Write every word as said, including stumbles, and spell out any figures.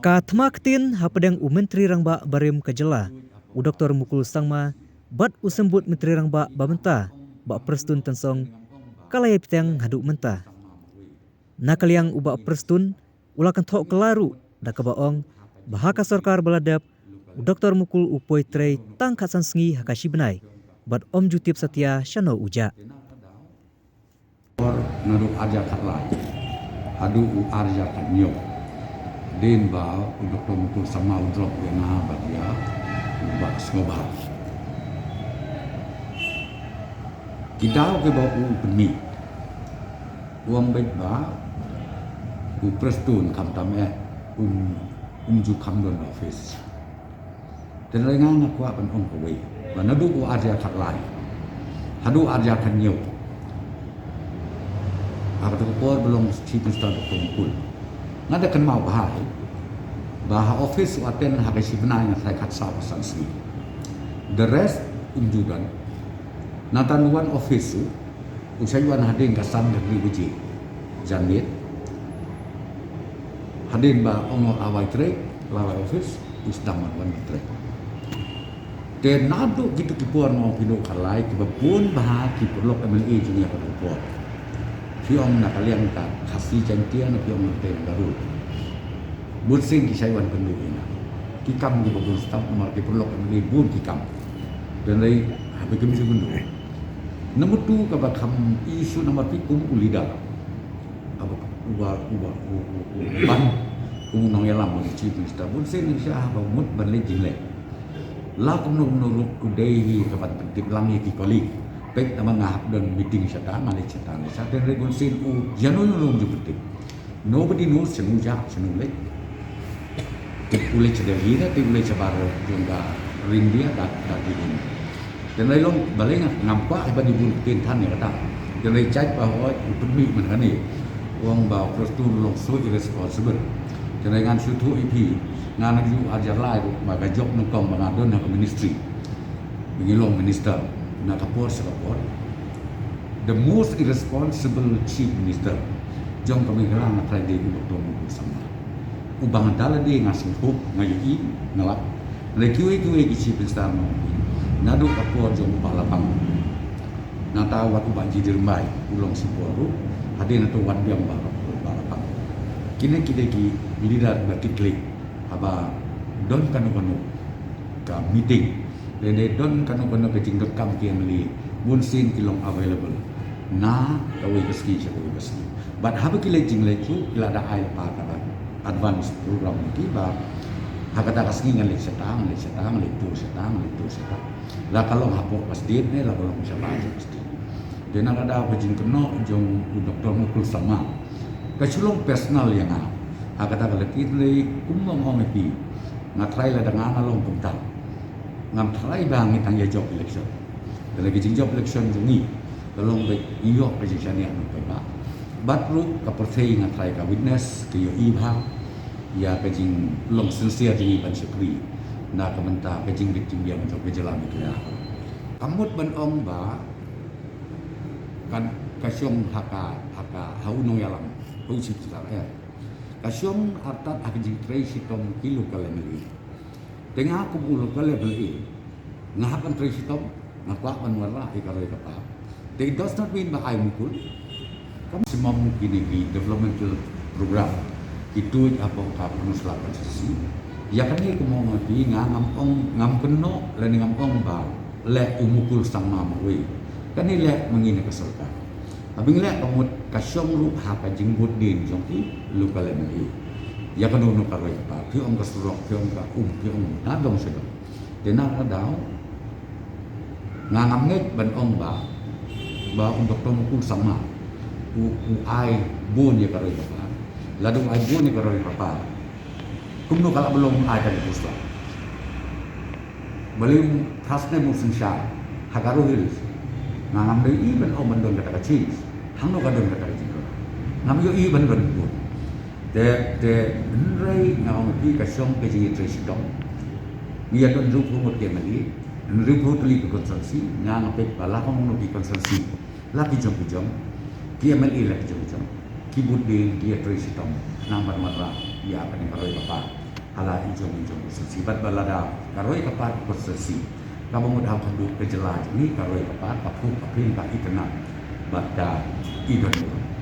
Ka thma ktien hapdeng u Myntri Rangbah barim ka jylla, u Doktor Mukul Sangma, bad u Symbud Myntri Rangbah ba mynta, Bah Prestone Tynsong, ka la ïai bteng haduh mynta. Na ka liang u Bah Prestone, u la kynthoh kylla ruh, da kaba ong, ba ha ka sorkar ba la dep, u Doktor Mukul u poi trei tang khatsan sngi ha ka shi bnai, bad ym ju tip satia shano u jah. Por naduh arhajar khatlai haduh u arhajar khathynñiew. Hadien ba u Doktor Mukul Sangma u drop ïa nga bad ïa u Bah Sngewbha. Ki daw kiba u pynmih. U ong beit ba u Prestone khamtam eh um um ju kham don office. Te hynrei nga nga kwah ban ong kawei ba naduh u arhajar khatlai haduh arhajar khathynñiew, ha kata ka por ba long Chief Minister Doktor Mukul, nga da kynmaw bha hi ba ha office u attend ha ka shi bnai nga tharai khatsaw khatsan sngi. The rest um ju don. Nangta u wan office u u sa wan hadien ka san ka kli baje janmiet. Hadien ba ong la wai trei, la wai office, u sdang wan wan trei. Te naduh kito ki por nga ong kino ka lai kiba bun bha ki paralok M L A jong ngi ha kata ka por. Phi ong na ka liang ka Khasi Jaiñtia ne phi ong na ka liang ka Garo. Bun sien ki sa wan kynduh ïa nga. Ki kam kiba bun stap namar ki paralok M L A bun ki kam. Te hynrei haba kim ju kynduh. Number two kaba kham issue number three kum u leader. Aba uba uba u u u ban kum u nongïalam u Chief Minister bun sien ngi sha haba mut ban leit jingleit. La kumno kumno ruh u dei hi ka ban pyntip lang ïa ki colleague. Peit namar nga hap don meeting shata nga leit shata leit shata. Te hynrei bun sien u ïano ïano ruh um ju pyntip. Nobody knows shano u jah shano u leit. Te u leit sha Delhi ne te u leit shabar jong ka India da da Delhi ne. Te hynrei long balei nga ngam kwah ban ïa bun ktien than ïa kata. Te hynrei jait ba hooid u pynmih mynta kane. U ong ba u Prestone u long so irresponsible. Te hynrei ngan shu thuh ïa phi, nga naduh arhajar lai ruh ba ka jop nyngkong ba nga don ha ka ministry ba ngi long minister na ka por sha ka por. The most irresponsible chief minister jong ka Meghalaya nga tharai dei u Doctor Mukul Sangma. Uba nga da lade nga sngewthuh, nga ïohi, nga lap. Lada kiwei kiwei ki chief minister nga ïohi. Naduh ka por jong u Bah Labang. Nangta wat u Bah G D Rymbai u long shipor ruh. Hadien nangta wan biang u Bah Labang. Kine ki dei ki leader ba ki klik haba don kano kano ka meeting. Lane don kano kano ka jingdonkam ki M L A bun sien ki long available na kawei ka sngi sha kawei ka sngi. Bad haba ki leit jingleit ruh ki la da ai lypa kata advance program ki ba ha kata ka sngi ngan leit shata, ngan leit shata, ngan leit tur shata, ngan leit tur shata. La ka long hapoh ka state ne la ka long shabar jong ka state. Te na ka daw ka jingkynnoh jong u Doctor Mukul Sangma ka shu long personal ïa nga. Ha kata ka lynti te kumba nga ong ïa phi, nga tharai lada nga nga long kumta, ngam tharai ba ngi tang ïa jop election. Te lada ka jingjop election jong ngi ka long ba ngi ïoh ka jingshaniah na ka paidbah. Bad ruh ka pyrthei nga tharai ka witness, ka ïohi bha ïa ka jinglong sincere jong ngi ban shakri na ka bynta ka jingbit jingbiang jong ka jylla Meghalaya. Kam mut ban ong ba kan ka shong ha ka, ha ka, ha u nongïalam, ha u chief minister, eh. Ka shong artat ha ka jingtrei shitom ki local M L A. Te nga kum u local M L A nga hap ban trei shitom, nga kwah ban wanrah ïa ka roi ka par. Te it does not mean ba ai Mukul. Kam shym ym kine ki developmental program ki tuid hapoh ka Pynursla constituency. Ïa kane kumno nga ong, nga ngam ong, ngam kynnoh lane ngam ong ba leh u Mukul Sangma marwei. Kane leh ma ngi na ka sorkar. Haba ngi leh ka mut ka shong ruh ha ka jingbud dien jong ki local M L A. Ïa kano kano ka roi ka par, phi ong ka surok, phi ong ka um, phi ong ka dong sha dong. Te na ka daw nga ngam ngeit ban ong ba, ba u Doctor Mukul Sangma u, u ai bun ïa ka roi ka par. Lada u ai bun ïa ka roi ka par, kumno ka lah ban long ai ka dei Pynursla? Balei u phra snem u synshar ha Garo Hills? Nga ngam dei i ban ong ban don kata ka change. Hangno ka don kata ka change? Ngam ïohi ban don bun. Te, te hynrei nga ong ïa phi ka shong ka jingïatrei shitom. Ngi ïa don hynriewphew ngut ki M L A, hynriewphew tylli ki constituency, nga nga peit ba la ka mano ki constituency, la ki jong ki jong, ki M L A la ki jong ki jong, ki bud dien ki ïatrei shitom nang ban wanrah ïa kane ka roi ka par. Hala i jong i jong ka constituency bad ba lada ka roi ka par ka constituency kaba mut ha ka duk ka jylla jong ngi ka roi ka par ka phuh ka pring ka itynnad bad ka i don.